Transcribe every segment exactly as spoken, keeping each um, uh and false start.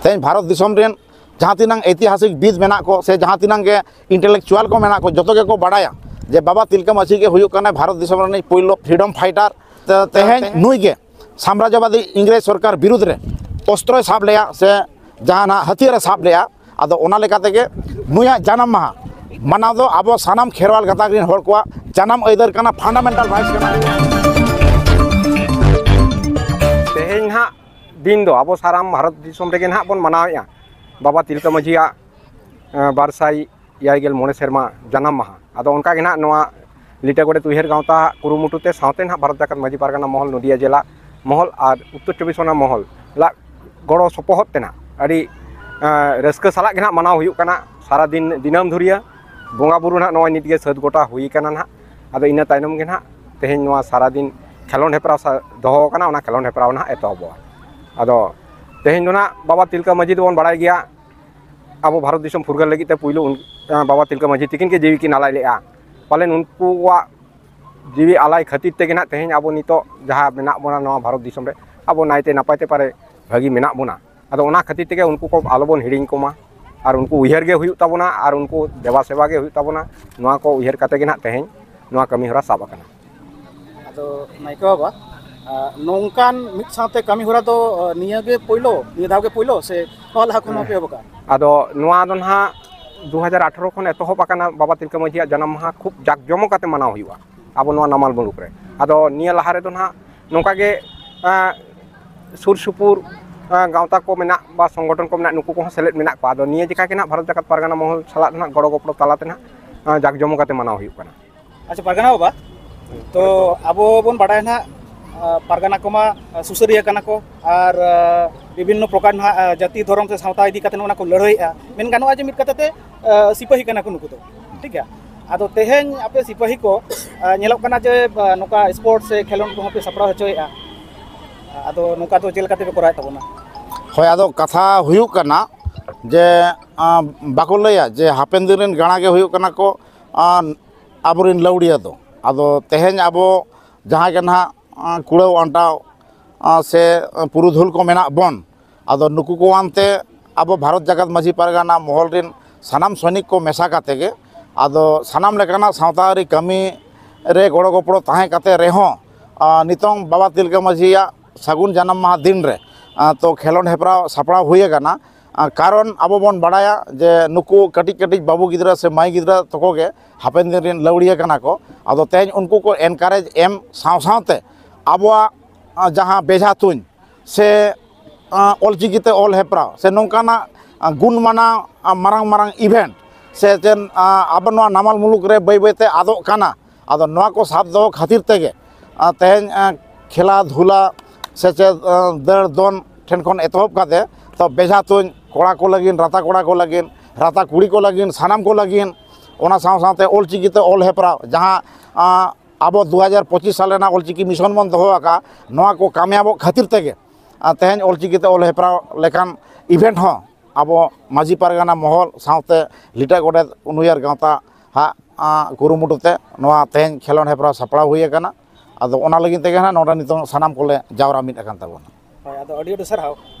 ᱛᱮᱦᱮᱧ ᱵᱷᱟᱨᱚᱛ ᱫᱤᱥᱚᱢ ᱨᱮᱱ ᱡᱟᱦᱟᱸ ᱛᱤᱱᱟᱹᱝ ᱤᱛᱤᱦᱟᱥᱤᱠ ᱵᱤᱫ ᱢᱮᱱᱟᱜ ᱠᱚ ᱥᱮ ᱡᱟᱦᱟᱸ ᱛᱤᱱᱟᱹᱝ ᱜᱮ ᱤᱱᱴᱮᱞᱮᱠᱪᱩᱣᱟᱞ ᱠᱚ ᱢᱮᱱᱟᱜ ᱠᱚ, ᱡᱚᱛᱚ ᱜᱮᱠᱚ ᱵᱟᱲᱟᱭᱟ ᱡᱮ ᱵᱟᱵᱟ ᱛᱤᱞᱠᱟᱹ ᱢᱟᱹᱡᱷᱤ ᱜᱮ ᱦᱩᱭᱩᱜ ᱠᱟᱱᱟᱭ ᱵᱷᱟᱨᱚᱛ ᱫᱤᱥᱚᱢ ᱨᱤᱱᱤᱡ ᱯᱳᱭᱞᱳ ᱯᱷᱨᱤᱰᱚᱢ ᱯᱷᱟᱭᱴᱟᱨ᱾ ᱛᱮ-, ᱛᱮᱦᱮᱧ ᱱᱩᱭ ᱜᱮ ᱥᱟᱢᱨᱟᱡᱽᱡᱚᱵᱟᱫᱤ ᱤᱝᱨᱮᱡᱽ ᱥᱚᱨᱠᱟᱨ ᱵᱤᱨᱩᱫᱽ ᱨᱮ ᱚᱥᱛᱨᱚᱭ ᱥᱟᱵ ᱞᱮᱜᱼᱟ ᱥᱮ ᱡᱟᱦᱟᱱᱟᱜ ᱦᱟᱹᱛᱤᱭᱟᱹᱨᱮ ᱥᱟᱵ ᱞᱮᱜᱼᱟ᱾ ᱟᱫᱚ ᱚᱱᱟ ᱞᱮᱠᱟ ᱛᱮᱜᱮ ᱱᱩᱭᱟᱜ ᱡᱟᱱᱟᱢ ᱢᱟᱦᱟ ᱢᱟᱱᱟᱣ ᱫᱚ ᱟᱵᱚ ᱥᱟᱱᱟᱢ ᱠᱷᱮᱨᱣᱟᱞ ᱜᱟᱛᱟᱠ ᱨᱮᱱ ᱦᱚᱲ ᱠᱚᱣᱟᱜ ᱡᱟᱱᱟᱢ ᱟᱹᱭᱫᱟᱹᱨ ᱠᱟᱱᱟ, ᱯᱷᱟᱱᱰᱟᱢᱮᱱᱴᱟᱞ ᱨᱟᱭᱤᱴᱥ ᱠᱟᱱᱟ᱾ ᱛᱮᱦᱮᱧ ᱱᱟᱦᱟᱜ ᱫᱤᱱ ᱫᱚ ᱟᱵᱚ ᱥᱟᱱᱟᱢ ᱵᱷᱟᱨᱚᱛ ᱫᱤᱥᱚᱢ ᱨᱮᱜᱮ ᱱᱟᱦᱟᱜ ᱵᱚᱱ ᱢᱟᱱᱟᱣᱮᱫᱼᱟ ᱵᱟᱵᱟ ᱛᱤᱞᱠᱟᱹ ᱢᱟᱹᱡᱷᱤᱭᱟᱜ, ᱮᱸ, ᱵᱟᱨ ᱥᱟᱭ ᱮᱭᱟᱭ ᱜᱮᱞ ᱢᱚᱬᱮ ᱥᱮᱨᱢᱟ ᱡᱟᱱᱟᱢ ᱢᱟᱦᱟ᱾ ᱟᱫᱚ ᱚᱱᱠᱟ ᱜᱮ ᱱᱟᱦᱟᱜ ᱱᱚᱣᱟ ᱞᱤᱴᱟᱹ ᱜᱚᱰᱮᱛ ᱩᱭᱦᱟᱹᱨ ᱜᱟᱶᱛᱟ ᱠᱩᱨᱩᱢᱩᱴᱩ ᱛᱮ ᱥᱟᱶᱛᱮ ᱱᱟᱦᱟᱜ ᱵᱷᱟᱨᱚᱛ ᱡᱟᱠᱟᱛ ᱢᱟᱹᱡᱷᱤ ᱯᱟᱨᱜᱟᱱᱟ ᱢᱚᱦᱚᱞ, ᱱᱚᱫᱤᱭᱟ ᱡᱮᱞᱟ ᱢᱚᱦᱚᱞ ᱟᱨ ᱩᱛᱛᱚᱨ ᱪᱚᱵᱵᱤᱥ ᱯᱚᱨᱜᱚᱱᱟ ᱢᱚᱦᱚᱞ ᱞᱟᱜ ᱜᱚᱲᱚ ᱥᱚᱯᱚᱦᱚᱫ ᱛᱮ ᱱᱟᱦᱟᱜ ᱟᱹᱰᱤ, ᱮᱸ, ᱨᱟᱹᱥᱠᱟᱹ ᱥᱟᱞᱟᱜ ᱜᱮ ᱱᱟᱦᱟᱜ ᱢᱟᱱᱟᱣ ᱦᱩᱭᱩᱜ ᱠᱟᱱᱟ᱾ ᱥᱟᱨᱟᱫᱤᱱ ᱫᱤᱱᱟᱹᱢ ᱫᱷᱩᱨᱤᱭᱟᱹ ᱵᱚᱸᱜᱟ ᱵᱩᱨᱩ ᱱᱟᱦᱟᱜ ᱱᱚᱜᱼᱚᱭ ᱱᱤᱛ ᱜᱮ ᱥᱟᱹᱛ ᱜᱚᱴᱟ ᱦᱩᱭ ᱠᱟᱱᱟ ᱱᱟᱦᱟᱜ᱾ ᱟᱫᱚ ᱤᱱᱟᱹ ᱛᱟᱭᱱᱚᱢ ᱜᱮ ᱱᱟᱦᱟᱜ ᱛᱮᱦᱮᱧ ᱱᱚᱣᱟ ᱥᱟᱨᱟᱫᱤᱱ ᱠᱷᱮᱞᱳᱸᱰ ᱦᱮᱯᱨᱟᱣ ᱥᱟ-, ᱫᱚᱦᱚ ᱟᱠᱟᱱᱟ, ᱚᱱᱟ ᱠᱷᱮᱞᱳᱸᱰ ᱦᱮᱯᱨᱟᱣ ᱱᱟᱦᱟᱜ ᱮᱛᱚᱦᱚᱵᱚᱜᱼᱟ᱾ ᱟᱫᱚ ᱛᱮᱦᱮᱧ ᱫᱚ ᱱᱟᱦᱟᱜ ᱵᱟᱵᱟ ᱛᱤᱞᱠᱟᱹ ᱢᱟᱹᱡᱷᱤ ᱫᱚᱵᱚᱱ ᱵᱟᱲᱟᱭ ᱜᱮᱭᱟ, ᱟᱵᱚ ᱵᱷᱟᱨᱚᱛ ᱫᱤᱥᱚᱢ ᱯᱷᱩᱨᱜᱟᱹᱞ ᱞᱟᱹᱜᱤᱫ ᱛᱮ ᱯᱩᱭᱞᱩ ᱩᱱ-, ᱵᱟᱵᱟ ᱛᱤᱞᱠᱟᱹ ᱢᱟᱹᱡᱷᱤ ᱛᱤᱠᱤᱱ ᱜᱮ ᱡᱤᱣᱤ ᱠᱤᱱ ᱟᱞᱟᱭ ᱞᱮᱜᱼᱟ᱾ ᱯᱟᱞᱮᱱ ᱩᱱᱠᱩᱣᱟᱜ ᱡᱤᱣᱤ ᱟᱞᱟᱭ ᱠᱷᱟᱹᱛᱤᱨ ᱛᱮᱜᱮ ᱱᱟᱦᱟᱜ ᱛᱮᱦᱮᱧ ᱟᱵᱚ ᱱᱤᱛᱚᱜ ᱡᱟᱦᱟᱸ ᱢᱮᱱᱟᱜ ᱵᱚᱱᱟ ᱱᱚᱣᱟ ᱵᱷᱟᱨᱚᱛ ᱫᱤᱥᱚᱢ ᱨᱮ, ᱟᱵᱚ ᱱᱟᱭᱛᱮ ᱱᱟᱯᱟᱭ ᱛᱮ ᱯᱟᱨᱮ ᱵᱷᱟᱹᱜᱤ ᱢᱮᱱᱟᱜ ᱵᱚᱱᱟ᱾ ᱟᱫᱚ ᱚᱱᱟ ᱠᱷᱟᱹᱛᱤᱨ ᱛᱮᱜᱮ ᱩᱱᱠᱩ ᱠᱚ ᱟᱞᱚᱵᱚᱱ ᱦᱤᱲᱤᱧ ᱠᱚᱢᱟ, ᱟᱨ ᱩᱱᱠᱩ ᱩᱭᱦᱟᱹᱨ ᱜᱮ ᱦᱩᱭᱩᱜ ᱛᱟᱵᱚᱱᱟ, ᱟᱨ ᱩᱱᱠᱩ ᱫᱮᱵᱟ ᱥᱮᱵᱟ ᱜᱮ ᱦᱩᱭᱩᱜ ᱛᱟᱵᱚᱱᱟ᱾ ᱱᱚᱣᱟ ᱠᱚ ᱩᱭᱦᱟᱹᱨ ᱠᱟᱛᱮ ᱜᱮ ᱱᱟᱦᱟᱜ ᱛᱮᱦᱮᱧ ᱱᱚᱣᱟ ᱠᱟᱹᱢᱤ ᱦᱚᱨᱟ ᱥᱟᱵ ᱟᱠᱟᱱᱟ᱾ ᱟᱫᱚ ᱱᱟᱭᱠᱮ ᱵᱟᱵᱟ, ᱟ, ᱱᱚᱝᱠᱟᱱ ᱢᱤᱫ ᱥᱟᱶᱛᱮ ᱠᱟᱹᱢᱤ ᱦᱚᱨᱟ ᱫᱚ, ᱟ, ᱱᱤᱭᱟᱹ ᱜᱮ ᱯᱳᱭᱞᱳ, ᱱᱤᱭᱟᱹ ᱫᱷᱟᱣ ᱜᱮ ᱯᱳᱭᱞᱳ ᱥᱮ ᱱᱚᱣᱟ ᱞᱟᱦᱟ ᱠᱷᱚᱱ ᱦᱚᱸᱯᱮ ᱮᱦᱚᱵ ᱟᱠᱟᱫᱼᱟ? ᱟᱫᱚ ᱱᱚᱣᱟ ᱫᱚ ᱱᱟᱦᱟᱜ ᱫᱩ ᱦᱟᱡᱟᱨ ᱟᱴᱷᱨᱚ ᱠᱷᱚᱱ ᱮᱛᱚᱦᱚᱵ ᱟᱠᱟᱱᱟ ᱵᱟᱵᱟ ᱛᱤᱞᱠᱟᱹ ᱢᱟᱹᱡᱷᱤᱭᱟᱜ ᱡᱟᱱᱟᱢ ᱢᱟᱦᱟ ᱠᱷᱩᱵ ᱡᱟᱠ ᱡᱚᱢᱚᱠ ᱠᱟᱛᱮ ᱢᱟᱱᱟᱣ ᱦᱩᱭᱩᱜᱼᱟ ᱟᱵᱚ ᱱᱚᱣᱟ ᱱᱟᱢᱟᱞ ᱢᱩᱞᱩᱠ ᱨᱮ᱾ ᱟᱫᱚ ᱱᱤᱭᱟᱹ ᱞᱟᱦᱟ ᱨᱮᱫᱚ ᱱᱟᱦᱟᱜ ᱱᱚᱝᱠᱟ ᱜᱮ, ᱮᱸ, ᱥᱩᱨ ᱥᱩᱯᱩᱨ, ᱮᱸ, ᱜᱟᱶᱛᱟ ᱠᱚ ᱢᱮᱱᱟᱜ ᱵᱟ ᱥᱚᱝᱜᱚᱴᱷᱚᱱ ᱠᱚ ᱢᱮᱱᱟᱜ, ᱱᱩᱠᱩ ᱠᱚᱦᱚᱸ ᱥᱮᱞᱮᱫ ᱢᱮᱱᱟᱜ ᱠᱚᱣᱟ᱾ ᱟᱫᱚ ᱱᱤᱭᱟᱹ ᱡᱮᱠᱷᱟ ᱜᱮ ᱱᱟᱦᱟᱜ ᱵᱷᱟᱨᱚᱛ ᱡᱟᱠᱟᱛ ᱯᱟᱨᱜᱟᱱᱟ ᱢᱚᱦᱚᱞ ᱥᱟᱞᱟᱜ ᱫᱚ ᱱᱟᱦᱟᱜ ᱜᱚᱲᱚ ᱜᱚᱯᱚᱲᱚ ᱛᱟᱞᱟᱛᱮ ᱱᱟᱦᱟᱜ, ᱮᱸ, ᱡᱟᱠ ᱡᱚᱢᱚᱠ ᱠᱟᱛᱮ ᱢᱟᱱᱟᱣ ᱦᱩᱭᱩᱜ ᱠᱟᱱᱟ᱾ ᱟᱪᱪᱷᱟ, ᱯᱟᱨᱜᱟᱱᱟ ᱵᱟᱵᱟ, ᱛᱚ ᱟᱵᱚ ᱵᱚᱱ ᱵᱟᱰᱟᱭᱟ ᱱᱟᱦᱟᱜ, ᱟ, ᱯᱟᱨᱜᱟᱱᱟ ᱠᱚᱢᱟ, ᱟ, ᱥᱩᱥᱟᱹᱨᱤᱭᱟᱹ ᱠᱟᱱᱟ ᱠᱚ ᱟᱨ, ᱟ, ᱵᱤᱵᱷᱤᱱᱱᱚ ᱯᱨᱚᱠᱟᱨ ᱱᱟᱦᱟᱜ, ᱟ, ᱡᱟᱹᱛᱤ ᱫᱷᱚᱨᱚᱢ ᱥᱮ ᱥᱟᱶᱛᱟ ᱤᱫᱤ ᱠᱟᱛᱮ ᱚᱱᱟ ᱠᱚ ᱞᱟᱹᱲᱦᱟᱹᱭᱮᱫᱼᱟ᱾ ᱢᱮᱱ ᱜᱟᱱᱚᱜᱼᱟ ᱡᱮ ᱢᱤᱫ ᱠᱟᱛᱷᱟ ᱛᱮ, ᱟ, ᱥᱤᱯᱟᱹᱦᱤ ᱠᱟᱱᱟ ᱠᱚ ᱱᱩᱠᱩ ᱫᱚ, ᱴᱷᱤᱠ ᱜᱮᱭᱟ᱾ ᱟᱫᱚ ᱛᱮᱦᱮᱧ ᱟᱯᱮ ᱥᱤᱯᱟᱹᱦᱤ ᱠᱚ, ᱟ, ᱧᱮᱞᱚᱜ ᱠᱟᱱᱟ ᱡᱮ, ᱟ, ᱱᱚᱝᱠᱟ ᱥᱯᱳᱨᱴᱥ ᱥᱮ ᱠᱷᱮᱞᱳᱸᱰ ᱠᱚᱦᱚᱸ ᱯᱮ ᱥᱟᱯᱲᱟᱣ ᱦᱚᱪᱚᱭᱮᱫᱼᱟ, ᱟᱫᱚ ᱱᱚᱝᱠᱟ ᱫᱚ ᱪᱮᱫ ᱞᱮᱠᱟ ᱛᱮᱯᱮ ᱠᱚᱨᱟᱣᱮᱫ ᱛᱟᱵᱚᱱᱟ? ᱦᱳᱭ, ᱟᱫᱚ ᱠᱟᱛᱷᱟ ᱦᱩᱭᱩᱜ ᱠᱟᱱᱟ ᱡᱮ, ᱟ, ᱵᱟᱠᱚ ᱞᱟᱹᱭᱟ ᱡᱮ ᱦᱟᱯᱮᱱ ᱫᱤᱱ ᱨᱮᱱ ᱜᱟᱬᱟ ᱜᱮ ᱦᱩᱭᱩᱜ ᱠᱟᱱᱟ ᱠᱚ, ᱟ, ᱟᱵᱚᱨᱮᱱ ᱞᱟᱹᱣᱲᱤᱭᱟᱹ ᱫᱚ᱾ ᱟᱫᱚ ᱛᱮᱦᱮᱧ ᱟᱵᱚ ᱡᱟᱦᱟᱸᱭ ᱜᱮ ᱱᱟᱦᱟᱜ, ᱟᱸ, ᱠᱩᱲᱟᱹᱣ ᱟᱱᱴᱟᱣ, ᱟᱸ, ᱥᱮ ᱯᱩᱨᱩᱫᱷᱩᱞ ᱠᱚ ᱢᱮᱱᱟᱜ ᱵᱚᱱ, ᱟᱫᱚ ᱱᱩᱠᱩ ᱠᱚ ᱟᱱᱛᱮ ᱟᱵᱚ ᱵᱷᱟᱨᱚᱛ ᱡᱟᱠᱟᱛ ᱢᱟᱹᱡᱷᱤ ᱯᱟᱨᱜᱟᱱᱟ ᱢᱚᱦᱚᱞ ᱨᱮᱱ ᱥᱟᱱᱟᱢ ᱥᱚᱭᱱᱤᱠ ᱠᱚ ᱢᱮᱥᱟ ᱠᱟᱛᱮ ᱜᱮ, ᱟᱫᱚ ᱥᱟᱱᱟᱢ ᱞᱮᱠᱟᱱᱟᱜ ᱥᱟᱶᱛᱟ ᱟᱹᱨᱤ ᱠᱟᱹᱢᱤ ᱨᱮ ᱜᱚᱲᱚ ᱜᱚᱯᱚᱲᱚ ᱛᱟᱦᱮᱸ ᱠᱟᱛᱮ ᱨᱮᱦᱚᱸ, ᱟᱸ, ᱱᱤᱛᱚᱝ ᱵᱟᱵᱟ ᱛᱤᱞᱠᱟᱹ ᱢᱟᱹᱡᱷᱤᱭᱟᱜ ᱥᱟᱹᱜᱩᱱ ᱡᱟᱱᱟᱢ ᱢᱟᱦᱟ ᱫᱤᱱ ᱨᱮ, ᱟᱸ, ᱛᱚ ᱠᱷᱮᱞᱳᱸᱰ ᱦᱮᱯᱨᱟᱣ ᱥᱟᱯᱲᱟᱣ ᱦᱩᱭ ᱟᱠᱟᱱᱟ᱾ ᱟᱸ, ᱠᱟᱨᱚᱱ ᱟᱵᱚ ᱵᱚᱱ ᱵᱟᱲᱟᱭᱟ ᱡᱮ ᱱᱩᱠᱩ ᱠᱟᱹᱴᱤᱡ ᱠᱟᱹᱴᱤᱡ ᱵᱟᱹᱵᱩ ᱜᱤᱫᱽᱨᱟᱹ ᱥᱮ ᱢᱟᱹᱭ ᱜᱤᱫᱽᱨᱟᱹ ᱛᱟᱠᱚ ᱜᱮ ᱦᱟᱯᱮᱱ ᱫᱤᱱ ᱨᱮᱱ ᱞᱟᱹᱣᱲᱤᱭᱟᱹ ᱠᱟᱱᱟ ᱠᱚ᱾ ᱟᱫᱚ ᱛᱮᱦᱮᱧ ᱩᱱᱠᱩ ᱠᱚ ᱮᱱᱠᱟᱨᱮᱡᱽ ᱮᱢ ᱥᱟᱶ ᱥᱟᱶᱛᱮ ᱟᱵᱚᱣᱟᱜ, ᱟᱸ, ᱡᱟᱦᱟᱸ ᱵᱮᱡᱷᱟ ᱛᱩᱧ ᱥᱮ, ᱟᱸ, ᱚᱞᱪᱤᱠᱤ ᱛᱮ ᱚᱞ ᱦᱮᱯᱨᱟᱣ ᱥᱮ ᱱᱚᱝᱠᱟᱱᱟᱜ, ᱟᱸ, ᱜᱩᱱ ᱢᱟᱱᱟᱣ, ᱟᱸ, ᱢᱟᱨᱟᱝ ᱢᱟᱨᱟᱝ ᱤᱵᱷᱮᱱᱴ ᱥᱮ ᱪᱮᱫ, ᱟᱸ, ᱟᱵᱚ ᱱᱚᱣᱟ ᱱᱟᱢᱟᱞ ᱢᱩᱞᱩᱠ ᱨᱮ ᱵᱟᱹᱭ ᱵᱟᱹᱭ ᱛᱮ ᱟᱫᱚᱜ ᱠᱟᱱᱟ᱾ ᱟᱫᱚ ᱱᱚᱣᱟ ᱠᱚ ᱥᱟᱵ ᱫᱚᱦᱚ ᱠᱷᱟᱹᱛᱤᱨ ᱛᱮᱜᱮ, ᱟᱸ, ᱛᱮᱦᱮᱧ, ᱟᱸ, ᱠᱷᱮᱞᱟ ᱫᱷᱩᱞᱟ ᱥᱮ ᱪᱮᱫ, ᱟᱸ, ᱫᱟᱹᱲ ᱫᱚᱱ ᱴᱷᱮᱱ ᱠᱷᱚᱱ ᱮᱛᱚᱦᱚᱵ ᱠᱟᱛᱮ ᱛᱚ ᱵᱮᱡᱷᱟ ᱛᱩᱧ ᱠᱚᱲᱟ ᱠᱚ ᱞᱟᱹᱜᱤᱫ, ᱨᱟᱛᱟ ᱠᱚᱲᱟ ᱠᱚ ᱞᱟᱹᱜᱤᱫ, ᱨᱟᱛᱟ ᱠᱩᱲᱤ ᱠᱚ ᱞᱟᱹᱜᱤᱫ, ᱥᱟᱱᱟᱢ ᱠᱚ ᱞᱟᱹᱜᱤᱫ, ᱚᱱᱟ ᱥᱟᱶ ᱥᱟᱶᱛᱮ ᱚᱞᱪᱤᱠᱤ ᱛᱮ ᱚᱞ ᱦᱮᱯᱨᱟᱣ, ᱡᱟᱦᱟᱸ, ᱟᱸ, ᱟᱵᱚ ᱫᱩ ᱦᱟᱡᱟᱨ ᱯᱚᱸᱪᱤᱥ ᱥᱟᱞ ᱨᱮᱱᱟᱜ ᱚᱞᱪᱤᱠᱤ ᱢᱤᱥᱚᱱ ᱵᱚᱱ ᱫᱚᱦᱚ ᱟᱠᱟᱫ, ᱱᱚᱣᱟ ᱠᱚ ᱠᱟᱢᱭᱟᱵᱚᱜ ᱠᱷᱟᱹᱛᱤᱨ ᱛᱮᱜᱮ, ᱟᱨ ᱛᱮᱦᱮᱧ ᱚᱞᱪᱤᱠᱤ ᱛᱮ ᱚᱞ ᱦᱮᱯᱨᱟᱣ ᱞᱮᱠᱟᱱ ᱤᱵᱷᱮᱱᱴ ᱦᱚᱸ ᱟᱵᱚ ᱢᱟᱹᱡᱷᱤ ᱯᱟᱨᱜᱟᱱᱟ ᱢᱚᱦᱚᱞ ᱥᱟᱶᱛᱮ ᱞᱤᱴᱟᱹ ᱜᱚᱰᱮᱛ ᱩᱱᱩᱭᱟᱹᱨ ᱜᱟᱶᱛᱟ ᱦᱟᱜ, ᱟᱸ, ᱠᱩᱨᱩᱢᱩᱴᱩ ᱛᱮ ᱱᱚᱣᱟ ᱛᱮᱦᱮᱧ ᱠᱷᱮᱞᱳᱸᱰ ᱦᱮᱯᱨᱟᱣ ᱥᱟᱯᱲᱟᱣ ᱦᱩᱭ ᱟᱠᱟᱱᱟ᱾ ᱟᱫᱚ ᱚᱱᱟ ᱞᱟᱹᱜᱤᱫ ᱛᱮᱜᱮ ᱦᱟᱸᱜ ᱱᱚᱰᱮ ᱱᱤᱛᱚᱝ ᱥᱟᱱᱟᱢ ᱠᱚᱞᱮ ᱡᱟᱣᱨᱟ ᱢᱤᱫ ᱟᱠᱟᱱ ᱛᱟᱵᱚᱱᱟ᱾ ᱦᱳᱭ, ᱟᱫᱚ ᱟᱹᱰᱤ ᱟᱹᱰᱤ ᱥᱟᱨᱦᱟᱣ᱾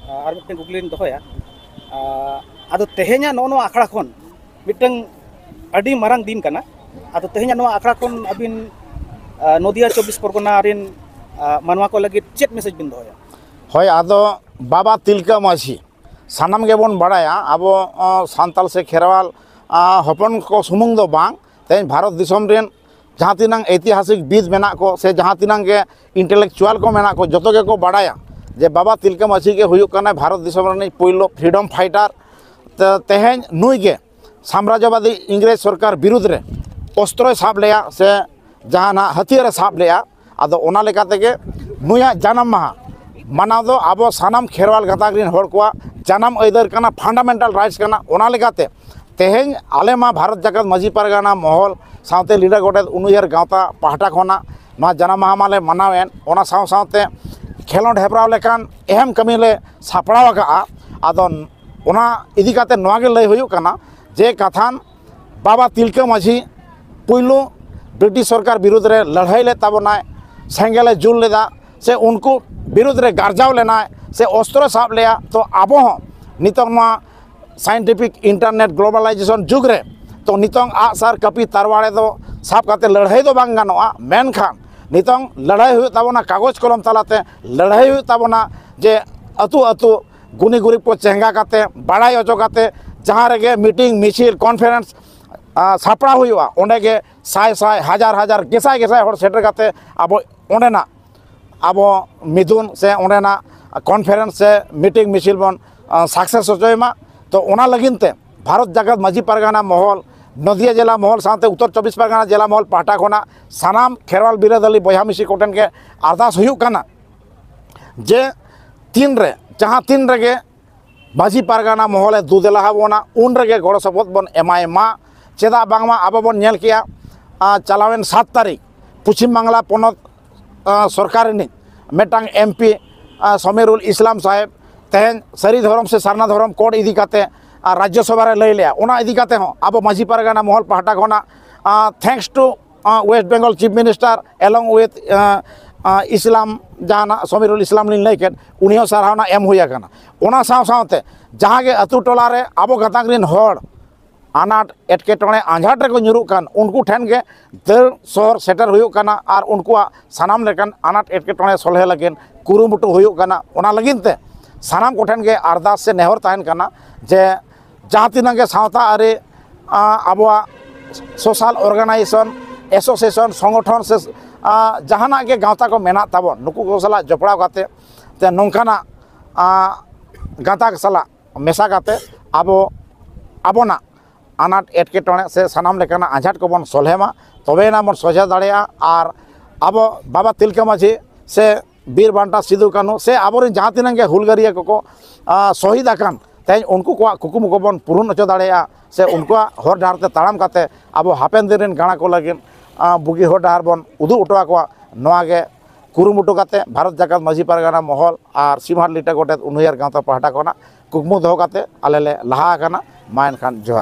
ᱟᱨ ᱢᱤᱫᱴᱮᱱ ᱠᱩᱠᱞᱤ ᱞᱤᱧ ᱫᱚᱦᱚᱭᱟ᱾ ᱟᱫᱚ ᱛᱮᱦᱮᱧᱟᱜ ᱱᱚᱜᱼᱚ ᱱᱚᱣᱟ ᱟᱠᱷᱲᱟ ᱠᱷᱚᱱ ᱢᱤᱫᱴᱟᱝ ᱟᱹᱰᱤ ᱢᱟᱨᱟᱝ ᱫᱤᱱ ᱠᱟᱱᱟ᱾ ᱟᱫᱚ ᱛᱮᱦᱮᱧᱟᱜ ᱱᱚᱣᱟ ᱟᱠᱷᱲᱟ ᱠᱷᱚᱱ ᱟᱹᱵᱤᱱ, ᱟᱸ, ᱱᱚᱫᱤᱭᱟ ᱪᱚᱵᱵᱤᱥ ᱯᱚᱨᱜᱚᱱᱟ ᱨᱮᱱ, ᱟᱸ, ᱢᱟᱱᱣᱟ ᱠᱚ ᱞᱟᱹᱜᱤᱫ ᱪᱮᱫ ᱢᱮᱥᱮᱡᱽ ᱵᱤᱱ ᱫᱚᱦᱚᱭᱟ? ᱦᱳᱭ, ᱟᱫᱚ ᱵᱟᱵᱟ ᱛᱤᱞᱠᱟᱹ ᱢᱟᱹᱡᱷᱤ, ᱥᱟᱱᱟᱢ ᱜᱮᱵᱚᱱ ᱵᱟᱲᱟᱭᱟ, ᱟᱵᱚ, ᱚ, ᱥᱟᱱᱛᱟᱲ ᱥᱮ ᱠᱷᱮᱨᱣᱟᱞ, ᱟ, ᱦᱚᱯᱚᱱ ᱠᱚ ᱥᱩᱢᱩᱝ ᱫᱚ ᱵᱟᱝ, ᱛᱮᱦᱮᱧ ᱵᱷᱟᱨᱚᱛ ᱫᱤᱥᱚᱢ ᱨᱮᱱ ᱡᱟᱦᱟᱸ ᱛᱤᱱᱟᱹᱝ ᱮᱭᱛᱤᱦᱟᱥᱤᱠ ᱵᱤᱫ ᱢᱮᱱᱟᱜ ᱠᱚ ᱥᱮ ᱡᱟᱦᱟᱸ ᱛᱤᱱᱟᱹᱝ ᱜᱮ ᱤᱱᱴᱮᱞᱮᱠᱪᱩᱣᱟᱞ ᱠᱚ ᱢᱮᱱᱟᱜ ᱠᱚ, ᱡᱚᱛᱚ ᱜᱮᱠᱚ ᱵᱟᱲᱟᱭᱟ ᱡᱮ ᱵᱟᱵᱟ ᱛᱤᱞᱠᱟᱹ ᱢᱟᱹᱡᱷᱤ ᱜᱮ ᱦᱩᱭᱩᱜ ᱠᱟᱱᱟᱭ ᱵᱷᱟᱨᱚᱛ ᱫᱤᱥᱚᱢ ᱨᱤᱱᱤᱡ ᱯᱳᱭᱞᱳ ᱯᱷᱨᱤᱰᱚᱢ ᱯᱷᱟᱭᱴᱟᱨ᱾ ᱛᱮ-, ᱛᱮᱦᱮᱧ ᱱᱩᱭ ᱜᱮ ᱥᱟᱢᱨᱟᱡᱽᱡᱚᱵᱟᱫᱤ ᱤᱝᱨᱮᱡᱽ ᱥᱚᱨᱠᱟᱨ ᱵᱤᱨᱩᱫᱽ ᱨᱮ ᱚᱥᱛᱨᱚᱭ ᱥᱟᱵ ᱞᱮᱜᱼᱟ ᱥᱮ ᱡᱟᱦᱟᱱᱟᱜ ᱦᱟᱹᱛᱭᱟᱹᱨᱮ ᱥᱟᱵ ᱞᱮᱜᱼᱟ᱾ ᱟᱫᱚ ᱚᱱᱟ ᱞᱮᱠᱟ ᱛᱮᱜᱮ ᱱᱩᱭᱟᱜ ᱡᱟᱱᱟᱢ ᱢᱟᱦᱟ ᱢᱟᱱᱟᱣ ᱫᱚ ᱟᱵᱚ ᱥᱟᱱᱟᱢ ᱠᱷᱮᱨᱣᱟᱞ ᱜᱟᱛᱟᱠ ᱨᱤᱱ ᱦᱚᱲ ᱠᱚᱣᱟᱜ ᱡᱟᱱᱟᱢ ᱟᱹᱭᱫᱟᱹᱨ ᱠᱟᱱᱟ, ᱯᱷᱟᱱᱰᱟᱢᱮᱱᱴᱟᱞ ᱨᱟᱭᱤᱴᱥ ᱠᱟᱱᱟ᱾ ᱚᱱᱟ ᱞᱮᱠᱟᱛᱮ ᱛᱮᱦᱮᱧ ᱟᱞᱮ ᱢᱟ ᱵᱷᱟᱨᱚᱛ ᱡᱟᱠᱟᱛ ᱢᱟᱹᱡᱷᱤ ᱯᱟᱨᱜᱟᱱᱟ ᱢᱚᱦᱚᱞ ᱥᱟᱶᱛᱮ ᱞᱤᱰᱟᱹ ᱜᱚᱰᱮᱛ ᱩᱱᱩᱭᱦᱟᱹᱨ ᱜᱟᱶᱛᱟ ᱯᱟᱦᱴᱟ ᱠᱷᱚᱱᱟᱜ ᱱᱚᱣᱟ ᱡᱟᱱᱟᱢ ᱢᱟᱦᱟ ᱢᱟᱞᱮ ᱢᱟᱱᱟᱣᱮᱫ, ᱚᱱᱟ ᱥᱟᱶ ᱥᱟᱶᱛᱮ ᱠᱷᱮᱞᱳᱸᱰ ᱦᱮᱯᱨᱟᱣ ᱞᱮᱠᱟᱱ ᱮᱦᱮᱢ ᱠᱟᱹᱢᱤ ᱞᱮ ᱥᱟᱯᱲᱟᱣ ᱟᱠᱟᱫᱼᱟ᱾ ᱟᱫᱚ ᱚᱱᱟ ᱤᱫᱤ ᱠᱟᱛᱮ ᱱᱚᱣᱟ ᱜᱮ ᱞᱟᱹᱭ ᱦᱩᱭᱩᱜ ᱠᱟᱱᱟ ᱡᱮ ᱠᱟᱛᱷᱟᱱ ᱵᱟᱵᱟ ᱛᱤᱞᱠᱟᱹ ᱢᱟᱹᱡᱷᱤ ᱯᱩᱭᱞᱩ ᱵᱨᱤᱴᱤᱥ ᱥᱚᱨᱠᱟᱨ ᱵᱤᱨᱩᱫᱽ ᱨᱮ ᱞᱟᱹᱲᱦᱟᱹᱭ ᱞᱮᱫ ᱛᱟᱵᱚᱱᱟᱭ, ᱥᱮᱸᱜᱮᱞᱮ ᱡᱩᱞ ᱞᱮᱫᱟ, ᱥᱮ ᱩᱱᱠᱩ ᱵᱤᱨᱩᱫᱽ ᱨᱮ ᱜᱟᱨᱡᱟᱣ ᱞᱮᱱᱟᱭ, ᱥᱮ ᱚᱥᱛᱨᱚ ᱥᱟᱵ ᱞᱮᱭᱟ, ᱛᱚ ᱟᱵᱚ ᱦᱚᱸ ᱱᱤᱛᱚᱝ ᱱᱚᱣᱟ scientific internet globalization ᱡᱩᱜᱽ ᱨᱮ, ᱛᱚ ᱱᱤᱛᱚᱝ ᱟᱜᱼᱥᱟᱨ ᱠᱟᱹᱯᱤ ᱛᱟᱨᱣᱟᱲᱮ ᱫᱚ ᱥᱟᱵ ᱠᱟᱛᱮ ᱞᱟᱹᱲᱦᱟᱹᱭ ᱫᱚ ᱵᱟᱝ ᱜᱟᱱᱚᱜᱼᱟ, ᱢᱮᱱᱠᱷᱟᱱ ᱱᱤᱛᱚᱝ ᱞᱟᱹᱲᱦᱟᱹᱭ ᱦᱩᱭᱩᱜ ᱛᱟᱵᱚᱱᱟ, ᱠᱟᱜᱚᱡᱽ ᱠᱚᱞᱚᱢ ᱛᱟᱞᱟᱛᱮ ᱞᱟᱹᱲᱦᱟᱹᱭ ᱦᱩᱭᱩᱜ ᱛᱟᱵᱚᱱᱟ, ᱡᱮ ᱟᱹᱛᱩ ᱟᱹᱛᱩ ᱜᱩᱱᱤ ᱜᱩᱨᱤᱵ ᱠᱚ ᱪᱮᱸᱜᱷᱟ ᱠᱟᱛᱮ, ᱵᱟᱲᱟᱭ ᱦᱚᱪᱚ ᱠᱟᱛᱮ, ᱡᱟᱦᱟᱸ ᱨᱮᱜᱮ meeting, ᱢᱤᱪᱷᱤᱞ, conference, ᱟ, ᱥᱟᱯᱲᱟᱣ ᱦᱩᱭᱩᱜᱼᱟ, ᱚᱸᱰᱮ ᱜᱮ ᱥᱟᱭ ᱥᱟᱭ, ᱦᱟᱡᱟᱨ ᱦᱟᱡᱟᱨ, ᱜᱮᱥᱟᱭ ᱜᱮᱥᱟᱭ ᱦᱚᱲ ᱥᱮᱴᱮᱨ ᱠᱟᱛᱮ ᱟᱵᱚ ᱚᱸᱰᱮᱱᱟᱜ ᱟᱵᱚ ᱢᱤᱫᱩᱱ ᱥᱮ ᱚᱸᱰᱮᱱᱟᱜ conference ᱥᱮ meeting ᱢᱤᱪᱷᱤᱞ ᱵᱚᱱ, ᱟ, success ᱦᱚᱪᱚᱭ ᱢᱟ᱾ ᱛᱚ ᱚᱱᱟ ᱞᱟᱹᱜᱤᱫ ᱛᱮ ᱵᱷᱟᱨᱚᱛ ᱡᱟᱠᱟᱛ ᱢᱟᱹᱡᱷᱤ ᱯᱟᱨᱜᱟᱱᱟ ᱢᱚᱦᱚᱞ, ᱱᱚᱫᱤᱭᱟ ᱡᱮᱞᱟ ᱢᱚᱦᱚᱞ ᱥᱟᱶᱛᱮ ᱩᱛᱛᱚᱨ ᱪᱚᱵᱵᱤᱥ ᱯᱟᱨᱜᱟᱱᱟ ᱡᱮᱞᱟ ᱢᱚᱦᱚᱞ ᱯᱟᱦᱴᱟ ᱠᱷᱚᱱᱟᱜ ᱥᱟᱱᱟᱢ ᱠᱷᱮᱨᱣᱟᱞ ᱵᱤᱨᱟᱹᱫᱟᱹᱞᱤ ᱵᱚᱭᱦᱟ ᱢᱤᱥᱤ ᱠᱚᱴᱷᱮᱱ ᱜᱮ ᱟᱨᱫᱟᱥ ᱦᱩᱭᱩᱜ ᱠᱟᱱᱟ ᱡᱮ ᱛᱤᱱ ᱨᱮ, ᱡᱟᱦᱟᱸ ᱛᱤᱱ ᱨᱮᱜᱮ ᱢᱟᱹᱡᱷᱤ ᱯᱟᱨᱜᱟᱱᱟ ᱢᱚᱦᱚᱞᱮ ᱫᱩ ᱫᱮᱞᱟ ᱟᱵᱚᱱᱟ, ᱩᱱ ᱨᱮᱜᱮ ᱜᱚᱲᱚ ᱥᱚᱯᱚᱦᱚᱫ ᱵᱚᱱ ᱮᱢᱟᱭ ᱢᱟ᱾ ᱪᱮᱫᱟᱜ ᱵᱟᱝᱢᱟ ᱟᱵᱚ ᱵᱚᱱ ᱧᱮᱞ ᱠᱮᱜᱼᱟ, ᱟ, ᱪᱟᱞᱟᱣᱮᱱ ᱥᱟᱛ ᱛᱟᱹᱨᱤᱠᱷ ᱯᱚᱪᱷᱤᱢ ᱵᱟᱝᱞᱟ ᱯᱚᱱᱚᱛ, ᱟ, ᱥᱚᱨᱠᱟᱨ ᱨᱤᱱᱤᱡ ᱢᱤᱫᱴᱟᱝ ᱮᱢ ᱯᱤ, ᱟ, ᱥᱚᱢᱤᱨᱩᱞ ᱤᱥᱞᱟᱢ ᱥᱟᱦᱮᱵᱽ ᱛᱮᱦᱮᱧ ᱥᱟᱹᱨᱤ ᱫᱷᱚᱨᱚᱢ ᱥᱮ ᱥᱟᱨᱱᱟ ᱫᱷᱚᱨᱚᱢ code ᱤᱫᱤ ᱠᱟᱛᱮ, ᱟ, ᱨᱟᱡᱽᱡᱚ ᱥᱚᱵᱷᱟ ᱨᱮ ᱞᱟᱹᱭ ᱞᱮᱜᱼᱟ᱾ ᱚᱱᱟ ᱤᱫᱤ ᱠᱟᱛᱮ ᱦᱚᱸ ᱟᱵᱚ ᱢᱟᱹᱡᱷᱤ ᱯᱟᱨᱜᱟᱱᱟ ᱢᱚᱦᱚᱞ ᱯᱟᱦᱴᱟ ᱠᱷᱚᱱᱟᱜ, ᱟ, thanks to, ᱟ, West Bengal Chief Minister along with, ᱟ, ᱟ, ᱤᱥᱞᱟᱢ, ᱡᱟᱦᱟᱱᱟᱜ ᱥᱚᱢᱤᱨᱩᱞ ᱤᱥᱞᱟᱢ ᱞᱤᱧ ᱞᱟᱹᱭ ᱠᱮᱫ, ᱩᱱᱤ ᱦᱚᱸ ᱥᱟᱨᱦᱟᱣᱱᱟ ᱮᱢ ᱦᱩᱭ ᱟᱠᱟᱱᱟ᱾ ᱚᱱᱟ ᱥᱟᱶ ᱥᱟᱶᱛᱮ ᱡᱟᱦᱟᱸ ᱜᱮ ᱟᱹᱛᱩ ᱴᱚᱞᱟ ᱨᱮ ᱟᱵᱚ ᱜᱟᱛᱟᱠ ᱨᱤᱱ ᱦᱚᱲ ᱟᱱᱟᱴ ᱮᱴᱠᱮᱴᱚᱬᱮ ᱟᱸᱡᱷᱟᱴ ᱨᱮᱠᱚ ᱧᱩᱨᱩᱜ ᱠᱟᱱ, ᱩᱱᱠᱩ ᱴᱷᱮᱱ ᱜᱮ ᱫᱟᱹᱲ ᱥᱚᱦᱚᱨ ᱥᱮᱴᱮᱨ ᱦᱩᱭᱩᱜ ᱠᱟᱱᱟ ᱟᱨ ᱩᱱᱠᱩᱣᱟᱜ ᱥᱟᱱᱟᱢ ᱞᱮᱠᱟᱱ ᱟᱱᱟᱴ ᱮᱴᱠᱮᱴᱚᱬᱮ ᱥᱚᱞᱦᱮ ᱞᱟᱹᱜᱤᱫ ᱠᱩᱨᱩᱢᱩᱴᱩ ᱦᱩᱭᱩᱜ ᱠᱟᱱᱟ᱾ ᱚᱱᱟ ᱞᱟᱹᱜᱤᱫ ᱛᱮ ᱥᱟᱱᱟᱢ ᱠᱚᱴᱷᱮᱱ ᱜᱮ ᱟᱨᱫᱟᱥ ᱥᱮ ᱱᱮᱦᱚᱨ ᱛᱟᱦᱮᱱ ᱠᱟᱱᱟ ᱡᱮ ᱡᱟᱦᱟᱸ ᱛᱤᱱᱟᱹᱜ ᱜᱮ ᱥᱟᱶᱛᱟ ᱟᱹᱨᱤ, ᱟ, ᱟᱵᱚᱣᱟᱜ social organization, association, ᱥᱚᱝᱜᱚᱴᱷᱚᱱ ᱥᱮ, ᱟ, ᱡᱟᱦᱟᱱᱟᱜ ᱜᱮ ᱜᱟᱶᱛᱟ ᱠᱚ ᱢᱮᱱᱟᱜ ᱛᱟᱵᱚᱱ, ᱱᱩᱠᱩ ᱠᱚ ᱥᱟᱞᱟᱜ ᱡᱚᱯᱲᱟᱣ ᱠᱟᱛᱮ ᱛᱮ ᱱᱚᱝᱠᱟᱱᱟᱜ, ᱟ, ᱜᱟᱛᱟᱠ ᱥᱟᱞᱟᱜ ᱢᱮᱥᱟ ᱠᱟᱛᱮ ᱟᱵᱚ ᱟᱵᱚᱱᱟᱜ ᱟᱱᱟᱴ ᱮᱴᱠᱮᱴᱚᱬᱮ ᱥᱮ ᱥᱟᱱᱟᱢ ᱞᱮᱠᱟᱱᱟᱜ ᱟᱸᱡᱷᱟᱴ ᱠᱚᱵᱚᱱ ᱥᱚᱞᱦᱮ ᱢᱟ, ᱛᱚᱵᱮᱭᱮᱱᱟ ᱵᱚᱱ ᱥᱚᱡᱷᱮ ᱫᱟᱲᱮᱭᱟᱜᱼᱟ᱾ ᱟᱨ ᱟᱵᱚ ᱵᱟᱵᱟ ᱛᱤᱞᱠᱟᱹ ᱢᱟᱹᱡᱷᱤ ᱥᱮ ᱵᱤᱨ ᱵᱟᱱᱴᱟ ᱥᱤᱫᱩ ᱠᱟᱹᱱᱦᱩ ᱥᱮ ᱟᱵᱚᱨᱮᱱ ᱡᱟᱦᱟᱸ ᱛᱤᱱᱟᱹᱜ ᱜᱮ ᱦᱩᱞᱜᱟᱹᱨᱤᱭᱟᱹ ᱠᱚᱠᱚ, ᱟ, ᱥᱚᱦᱤᱫ ᱟᱠᱟᱱ, ᱛᱮᱦᱮᱧ ᱩᱱᱠᱩ ᱠᱚᱣᱟᱜ ᱠᱩᱠᱢᱩ ᱠᱚᱵᱚᱱ ᱯᱩᱨᱩᱱ ᱦᱚᱪᱚ ᱫᱟᱲᱮᱭᱟᱜᱼᱟ ᱥᱮ ᱩᱱᱠᱩᱣᱟᱜ ᱦᱚᱨ ᱰᱟᱦᱟᱨ ᱛᱮ ᱛᱟᱲᱟᱢ ᱠᱟᱛᱮ ᱟᱵᱚ ᱦᱟᱯᱮᱱ ᱫᱤᱱ ᱨᱮᱱ ᱜᱟᱬᱟ ᱠᱚ ᱞᱟᱹᱜᱤᱫ, ᱟ, ᱵᱩᱜᱤ ᱦᱚᱨ ᱰᱟᱦᱟᱨ ᱵᱚᱱ ᱩᱫᱩᱜ ᱦᱚᱴᱚ ᱟᱠᱚᱣᱟ᱾ ᱱᱚᱣᱟ ᱜᱮ ᱠᱩᱨᱩᱢᱩᱴᱩ ᱠᱟᱛᱮ ᱵᱷᱟᱨᱚᱛ ᱡᱟᱠᱟᱛ ᱢᱟᱹᱡᱷᱤ ᱯᱟᱨᱜᱟᱱᱟ ᱢᱚᱦᱚᱞ ᱟᱨ ᱥᱤᱢᱦᱟᱴ ᱞᱤᱴᱟᱹ ᱜᱚᱰᱮᱛ ᱩᱱᱩᱭᱦᱟᱹᱨ ᱜᱟᱶᱛᱟ ᱯᱟᱦᱴᱟ ᱠᱷᱚᱱᱟᱜ ᱠᱩᱠᱢᱩ ᱫᱚᱦᱚ ᱠᱟᱛᱮ ᱟᱞᱮ ᱞᱮ ᱞᱟᱦᱟ ᱟᱠᱟᱱᱟ᱾ ᱢᱟ ᱮᱱᱠᱷᱟᱱ ᱡᱚᱦᱟᱨ᱾